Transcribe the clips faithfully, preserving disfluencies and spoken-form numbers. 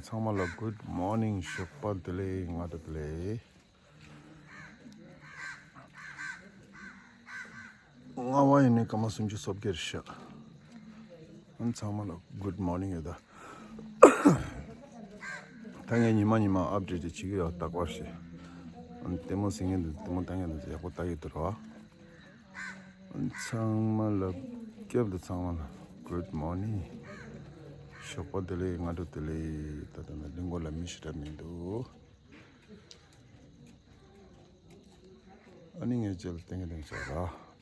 ཚང་མ་ལ་good morning ཞོགས་པ་བདེ་ལེགས། སྔ་དྲོ་བདེ་ལེགས། སྔ་བ་ཡིན་ནའི་སྐར་མ་སུམ་ཅུ་སོ་བརྒྱད་རེད་ཤག་ཨ་ནི་ཚང་མ་ལ་good morning ཡོད་ད། ད་ངས་ཉི་མ་ཉི་མ་ཨབ་ཌེཊ་བྱེད་ཀྱི་ཡོད་རྟག་པར་ཞིག་ཨ་ནི་ལྟད་མོ་གཟིགས་མཁན་དེ་ལྟད་མོ་ལྟ་མཁན་དེ་ཚོ་ཡག་པོ་ལྟ་གི་འདུག་ར། ཨ་ནི་ཚང་མ་ལ་སྐྱབས་དང་ཚང་མ་ལ་good morning ཞོགས་པ་བདེ་ལེགས། སྔ་དྲོ་བདེ་ལེགས། ད་ལྟ་ན་གླིང་སྐོར་ལ་མི་ཞེ་དྲག་མི་འདུག་ཨ་ནི་ངས་རྗེས་ལ་ཏན་ཏན་བྱ་ར།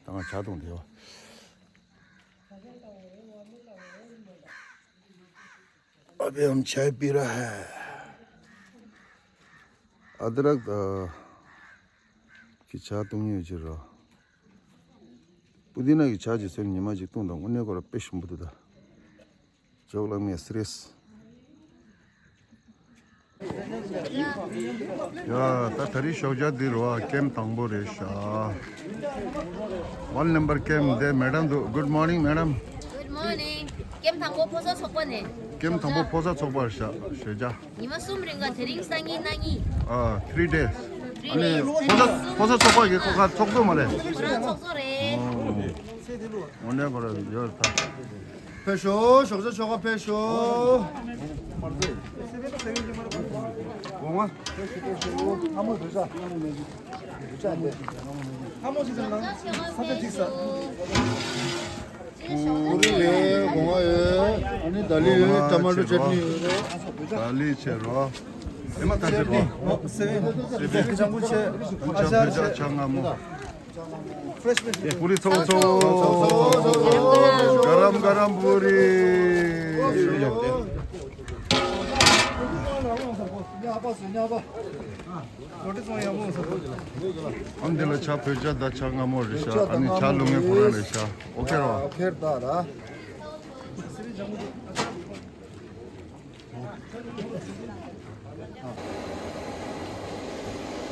ད་ང་ཇ་འཐུང་བསྡད་ཡོད། अभी हम चाय पी रहा है। अदरक གི་ཇ་བཏུང་ཡོད་ཅེས་ར། པུ་དི་ན་གི་ཇ་ཅིག་ཟོས་ནས་ཉི་མ་གཅིག་བཏུང་དང་། དངོས་གནས་ཁོ་ར་དཔེ་ཞིམ་པོ་འདུག་ད། ཇོག་ལ་ངས་སི་རེས། ཡ་ད་ད་རེས་ཞོགས་ཇ་འདི་རེད་བ། ཀེམ་དང་པོ་རེད་ཤག One number ཀེམ་འདི་མེ་ཌམ་འདུག Good morning, madam. Good morning. ཀེམ་དང་པོ་ཕོ་གསར་ཚོགས་པ་ནས། ཀེམ་དང་པོ་ཕོ་གསར་ཚོགས་པ་རེད་ཤག་ཞོགས་ཇ། ཉི་མ་གསུམ་རིང་ག་དེ་རིང་སང་ཉིན་གནངས་ཉིན། ཨ། three days. Three days. ཨ་ནི་ཕོ་གསར་ཕོ་གསར་ཚོགས་པ་གི་ཁོ་ག་ཚོགས་གཙོ་མ་རེད། ཁོ་རང་ཚོགས་གཙོ་རེད། ཨོ། དངོས་གནས་ཁོ་རང་ཡོད་ད། ཕེབས་ཤོག་ཞོགས་ཇ་མཆོད་གར་ཕེབས་ཤོག་པུ་རི་རེད། སྒོ་ང་ཡོད། ཨ་ནི་དཱ་ལི་ཡོད། ཊ་མ་ཊོ་ཅེ་ཊ་ནི་ཡོད་རེད། དཱ་ལི་བྱས་རོ། ཨེ་མ་ད་ཅེ་རོ། སེ་བན། སེ་བན། ལྕང་ཕུ་ཆེ། ཨ་ཅག་ཆེ། ཇ་ཇ་སྔ་མོ། ཕུ་རི་ཚོ་ཚོ། ག་རམ་ག་རམ་པུ་རི། ཨ་འདི་ལ་ཇ་བོད་ཇ་དང་ཇ་སྔ་མོ་རེད་ཤག་ཨ་ནི་ཇ་བླུག་མཁན་ཁོ་རང་རེད་ཤག་ཨོ་ཁེ་རོ། ཨོ་ཁེ་རེད་ད་ར།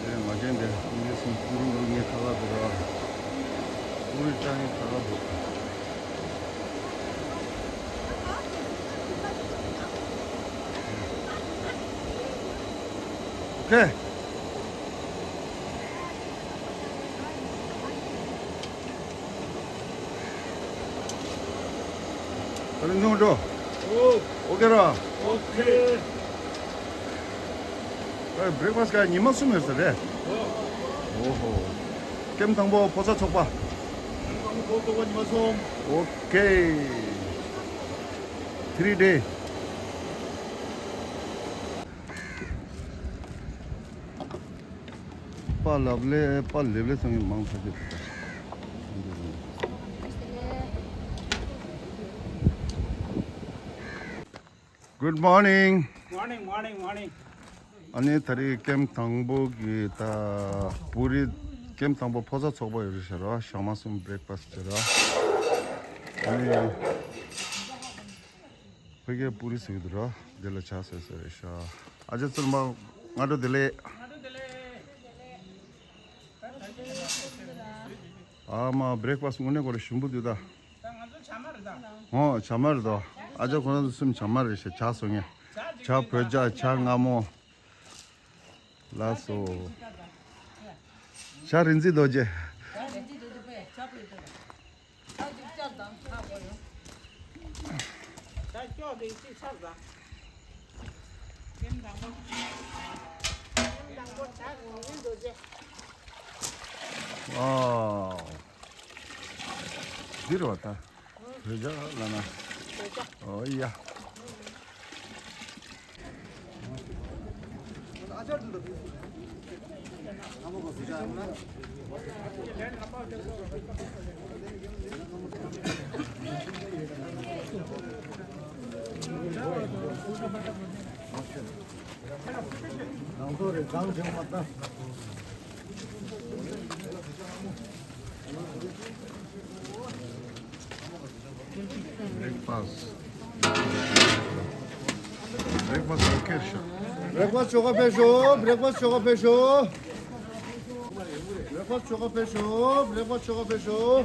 ཨེ་མ་ཅན་དེ་ངའི་སེམས་ཀུ་རུ་རུ་ངའི་ཁ་ཁ་འདུག་ར། ཀུ་རུ་ཅང་ངའི་ཁ་ཁ་འདུག་ཨོ་ཁེ། ད་ནི་ཉོ་འགྲོ། ཨོ། ཨོ་ཁེ་ར། ཨོ་ཁེ། ཨེ་བྷི་རེག་ཕ་སི་ཊི་ག་ཉི་མ་གསུམ་ཡོད་ས་རེད། ཨོ་ཧོ། ཀེམ་དང་པོ་ཕོ་གསར་ཚོགས་པ། ཀེམ་དང་པོ་ཕོ་གསར་ཚོགས་པ་ཉི་མ་གསུམ། ཨོ་ཁེ། three day། པཱ་ལབ་ལེ་པཱ་ལེབ་ལེ་ཚང་གི་མང་ཆེ་ཆེ། Good morning. Morning, morning, morning. ཨ་ནི་ད་རེས་ཀེམ་དང་པོ་གི་ད་པུ་རི། ཀེམ་དང་པོ་ཕོ་གསར་ཚོགས་པ་ཡོད་རེད་ཤག་ར། ཞག་མ་གསུམ་བྷི་རེག་ཕ་སི་ཊི་ར། ཨ་ནི། ཕ་གིར་པུ་རི་ཟེར་གྱི་འདུག་ར། འདི་ལ་ཇ་ཟེར་ཟེར་རེད་ཤག་ཨ་ཅག་ཚུར་མ་སྔ་དྲོ་བདེ་ལེགས། ཨ་མ་བྷི་རེག་ཕ་སི་ཊི་དངོས་གནས་ཁོ་རང་ཞིམ་པོ་འདུག་ད། ཨོ་ཇ་མ་རེད་དོ། ཨ་ཅག་ཁོ་རང་ཚོ་གསུམ་ཇ་མ་རེད་ཤག་ཇ་བཟོ་མཁན། ཇ་བོད་ཇ་ཇ་སྔ་མོ། ལགས་སོ། ཇ་རིན་འཛིན་རྡོ་རྗེ། ཝའོ། འདི་རེད་བ་ད། བོད་ཇ་ལབ་ན། ཨོ་ཡ། བྷི་རེག་ཕ་སི་ཊི། བྷི་རེག་ཕ་སི་ཊི་ཨོ་ཁེ་རེད་ཤག་བྷི་རེག་ཕ་སི་ཊི་མཆོད་གར་ཕེབས་ཤོག་བྷི་རེག་ཕ་སི་ཊི་མཆོད་གར་ཕེབས་ཤོག་བྷི་རེག་ཕ་སི་ཊི་མཆོད་གར་ཕེབས་ཤོག་བྷི་རེག་ཕ་སི་ཊི་མཆོད་གར་ཕེབས་ཤོག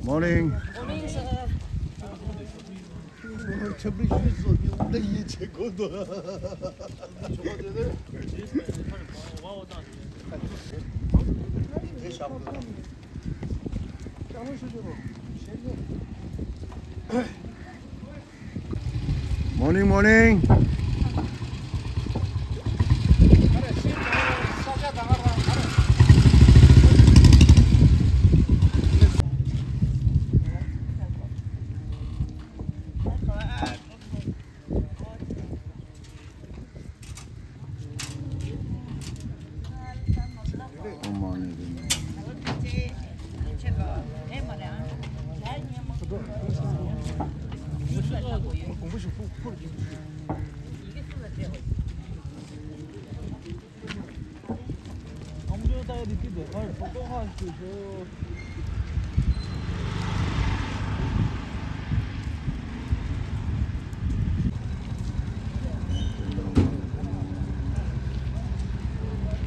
Morning. Morning, morning.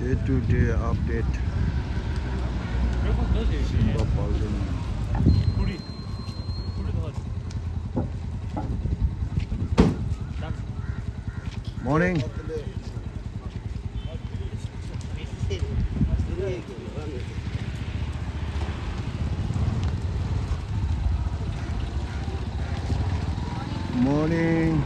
Day to day update. Simba Palden. Morning. Morning.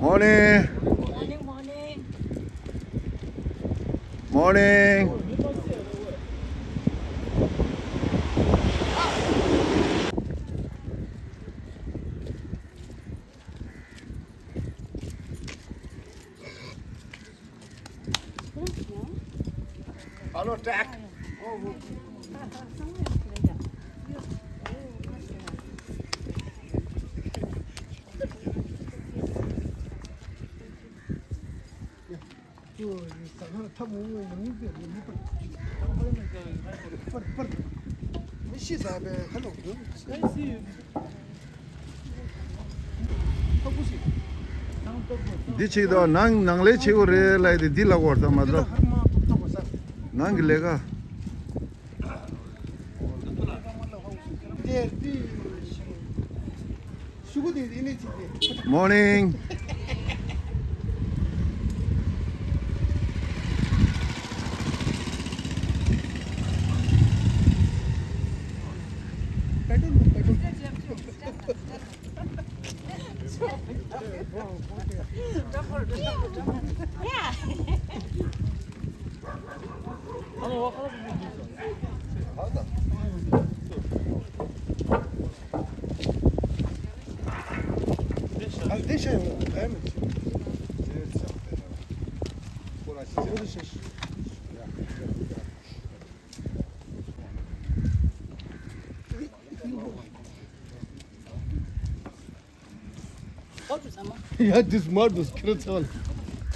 Morning. Morning, morning. Morning. Hello, Jack. འདི་ཆིག་དང་ནང་ནང་ལས་ཆེ་བོ་རེད་ལབ་དེ་འདི་ལ་བོར་ད་མ་ད། ནང་གི་ལས་ཀ། Morning. ཡ་འདིས་མར་འདུག་ཁྱེད་རང་ཚེ་བ་ལ།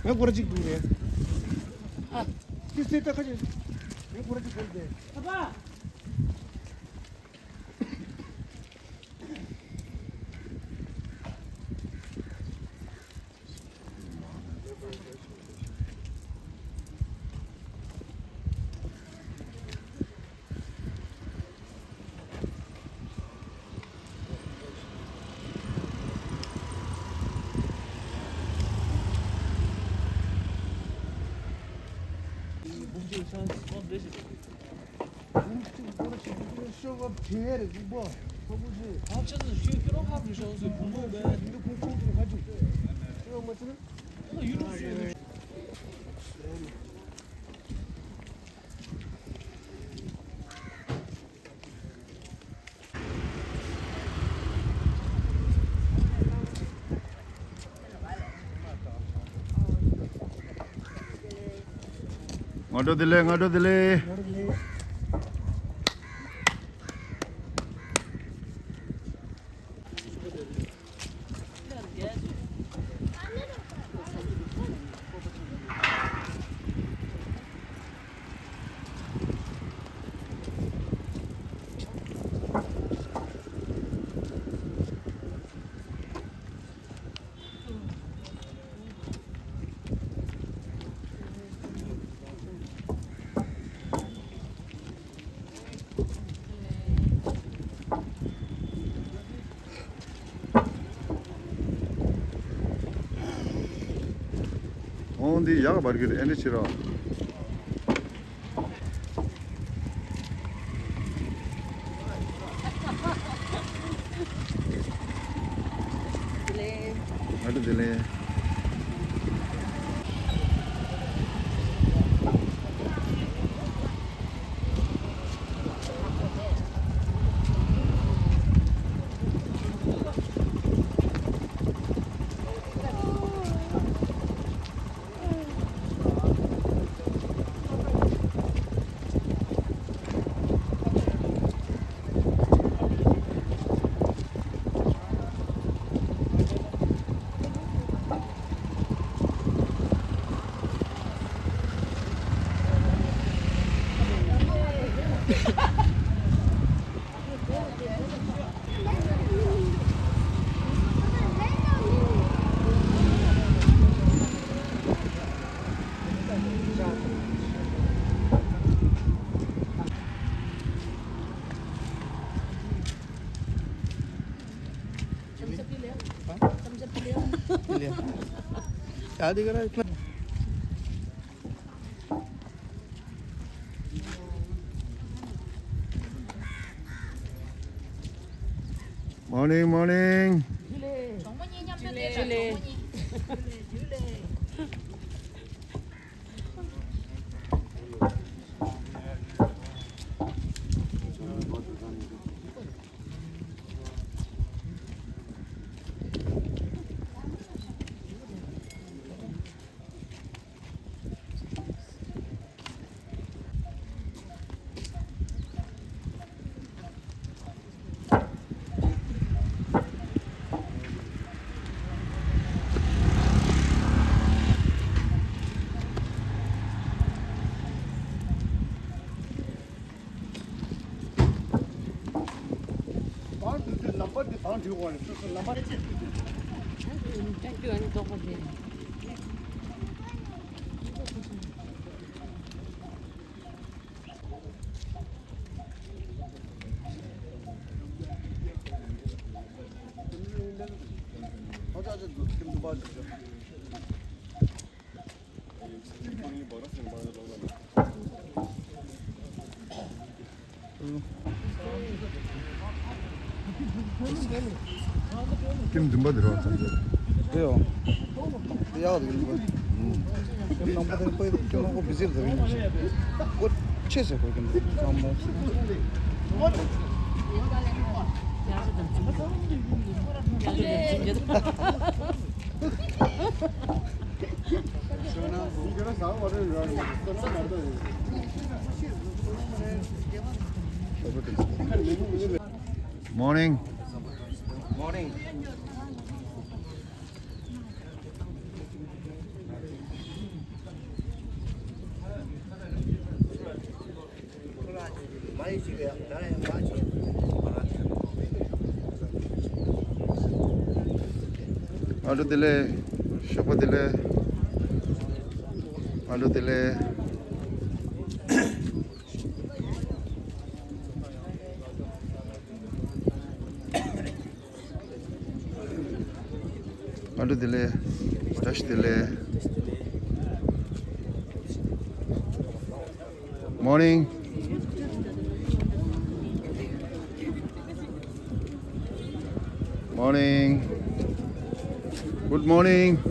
ང་སྒོར་གཅིག་འདུག་རེད། ཨ། འདི་སེ་ད་ཁ་ཅིག་ང་སྒོར་གཅིག་འདུག་རེད། ཨ་ཕ། སྔ་དྲོ་བདེ་ལེགས། སྔ་དྲོ་བདེ་ལེགས། ཨོང་འདི་ཡག་བར་གྱུར་ཨེ་འདྲ་ཕྱི་རོ། ཨ་ཏི་དེ་ལེ། Morning, morning. ཀྱེ་མ་འདུན་པ་འདི་རོ་ཙམ་ཞིག་དེ་ཡོ། དེ་ཡག་འདུག་ཀྱེ་མ། ཀྱེ་མ་ནང་པ་དེ་པའི་ཀྱེ་མ་ཁོ་བི་ཟིར་དེ་རིང་ཁོ་ཆེ་ཟེར་ཁོ་ཀྱེ་མ་ཚང་མོ། Morning. Morning. ཨ་ལུ་བདེ་ལེགས། ཞོགས་པ་བདེ་ལེགས། ཨ་ལུ་བདེ་ལེགས། ཨ་ལུ་བདེ་ལེགས། བཀྲ་ཤིས་བདེ་ལེགས། Morning. Morning. Good morning.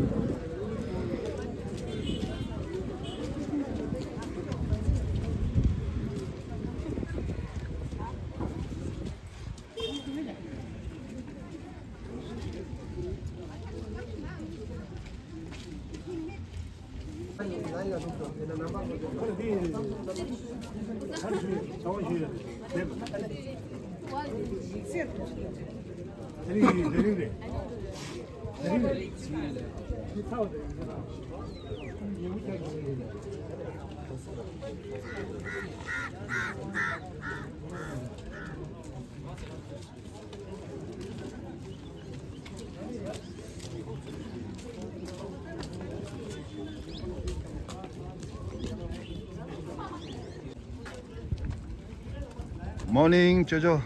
Morning ཅོ་ཅོ།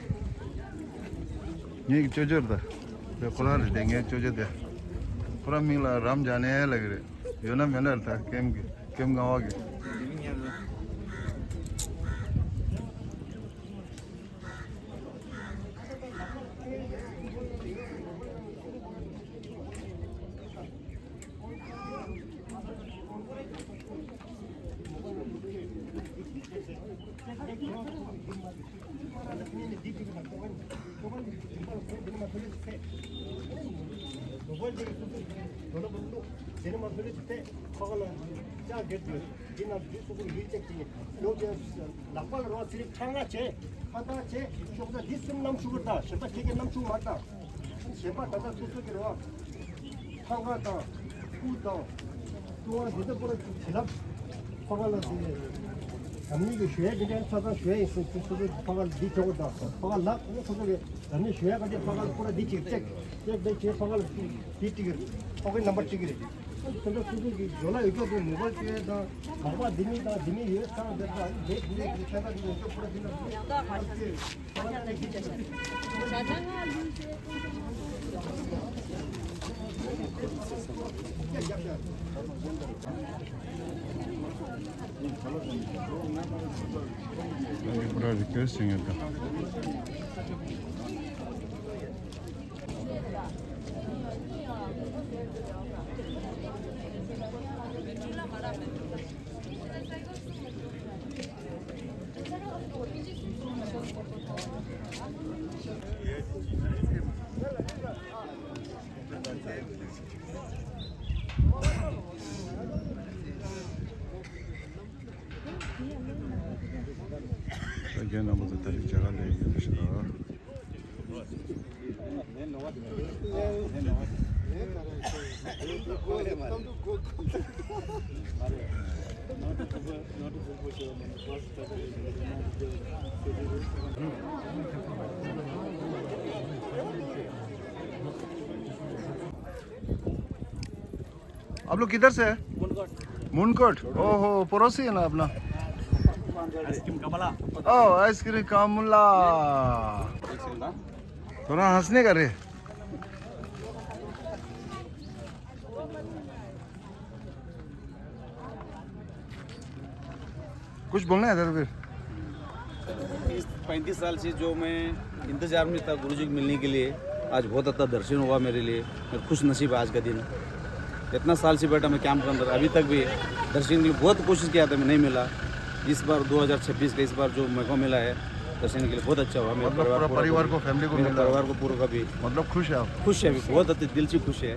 ངའི་ཅོ་ཅོ་རེད། དེ་ཁོ་རང་རེད་དེ། ངའི་ཅོ་ཅོ་དེ། ཁོ་རང་མིང་ལ་རམ་ཇ་ནེ་ལབ་ཀྱི་རེད། ཡོད་ན་མེད་ན་རེད། ད་ཀེམ་གི་ཀེམ་ལྔ་པ་གི། ལག་པ་ལ་རོ་ཚིལ་ཕྲེང་ང་བྱས། ཕ་ཐག་བྱས། ཤོག་ད་འདི་གསུམ་བསྣམས་བཞུགས་དང་། ཞབས་ཏ་ཁྱེད་ཀྱིས་བསྣམས་བཞུགས་དང་། ཞབས་ཏ་ཁྱེད་ཀྱིས་བསྣམས་བཞུགས་མ་དང་། ཞལ་པར་ད་ལྟ་སོ་སོ་གི་རེད་བ། ཐང་ག་དང་། སྐུ་དང་། ཏུ་བ་འདི་ཚོ་པུ་ར་བྱིན་རླབས། ཁོ་པ་ལ་དེ། ད་ནི་གི་ཞུ་ཡ་འདི་འདྲའི་ཆ་ཚང་ཞུ་ཡ་ཡིན་སོ་སོ་སོ་སོ་ཕ་ག་ལ་འདི་ཆོག་གི་དང་། ཕ་ག་ལག་ནི་སོ་སོ་གི་ད་ནི་ཞུ་ཡ་ག་དེ་ཕ་ག་ལ་པུ་ར་འདི་གཅིག་ཅེག་ཅེག་དེ་བྱས་ཕ་ག་ལ་འདི་གཅིག་གི་ཕ་གའི་ནམ་པར་གཅིག་གི་རེད། དེ་འདྲ་སོ་སོ་གི་ཇོ་ལ་ཡོད་ཀྱང་དེ་མོ་བལ་ཅེ་དང་། ལག་པ་འདི་མི་དང་འདི་མི་ཡོད་ཚང་དེ་དང་དེ་དེ་དེ་ཁྱད་དང་དེ་ཡོད་ཚོ་པུ་ར་འདི་ལ། རྒན་རྣམ་པ་ཚོ་ད་རིང་མཇལ་ཁ་སླེབས་ཡོད་ཞེས་ལ། आप लोग किधर से है? मुनकोट। मुनकोट? ओहो, पड़ोसी है ना अपना? आइसक्रीम कमला। ओ, आइसक्रीम कमला। थोड़ा हंसने का रे। कुछ बोलना है इधर फिर? इस पैंतीस साल से जो मैं इंतजार में था गुरु जी के मिलने के लिए, आज बहुत अच्छा दर्शन हुआ मेरे लिए। मैं खुश नसीब आज का दिन। इतना साल से बेटा मैं कैंप के अंदर, अभी तक भी दर्शन के लिए बहुत कोशिश किया था, मैं नहीं मिला। इस बार दो हज़ार छब्बीस का इस बार जो मौका मिला है दर्शन के लिए, बहुत अच्छा हुआ। मेरे मतलब परिवार पूरा पूरा परिवार को, को, फैमिली को मेरे मिला। परिवार को पूरा का भी मतलब खुश है आप? खुश है अभी, बहुत अच्छे दिल से खुश है।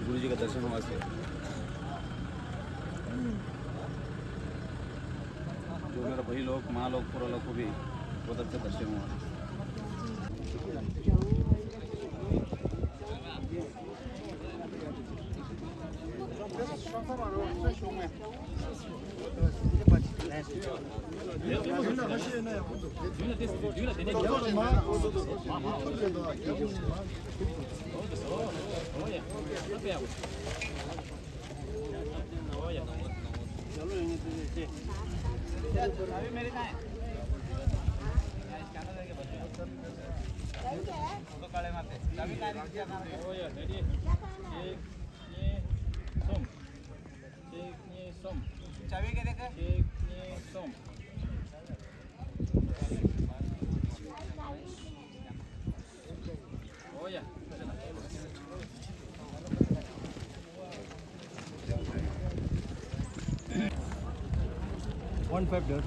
गुरु जी का दर्शन हुआ से जो मेरा भाई लोग, माँ लोग, पूरा लोग को भी बहुत अच्छा दर्शन हुआ। चाबी क्या देखा? One five dollars.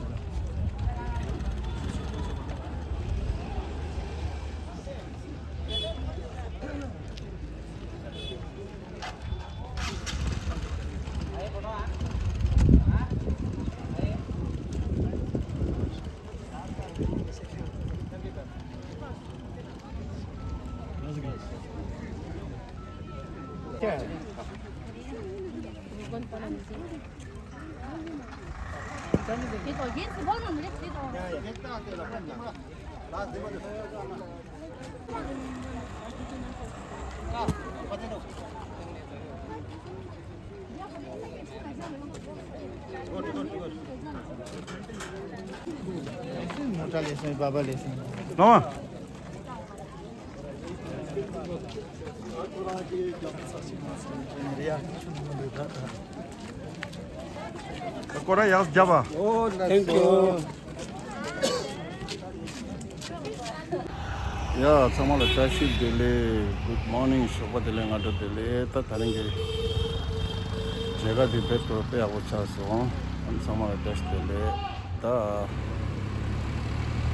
མོ་ཊ་ལས་སོང་། པ་པ་ལས་སོང་། ལོ། སྐོར་ར་ཡག་རྒྱབ་པ། Thank you. ཡ། ཚང་མ་ལ་བཀྲ་ཤིས་བདེ་ལེགས། Good morning. ཞོགས་པ་བདེ་ལེགས། སྔ་དྲོ་བདེ་ལེགས། ད་དེ་རིང་གི་མཇལ་ཁ་འདི་དཔེ་ཐུགས་དཔེ་ཡག་པོ་ཆགས་སོང་། ཨ་ནི་ཚང་མ་ལ་བཀྲ་ཤིས་བདེ་ལེགས། ད་ཨ་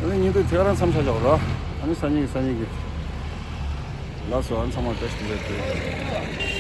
ནི་ཉིན་དུ་དེ་ག་རང་མཚམས་ཆ་བཞག་ར། ཨ་ནི་སང་ཉིན་གི་སང་ཉིན་གི་ལགས་སོ། ཨ་ནི་ཚང་མ་ལ་བཀྲ་ཤིས་བདེ་ལེགས།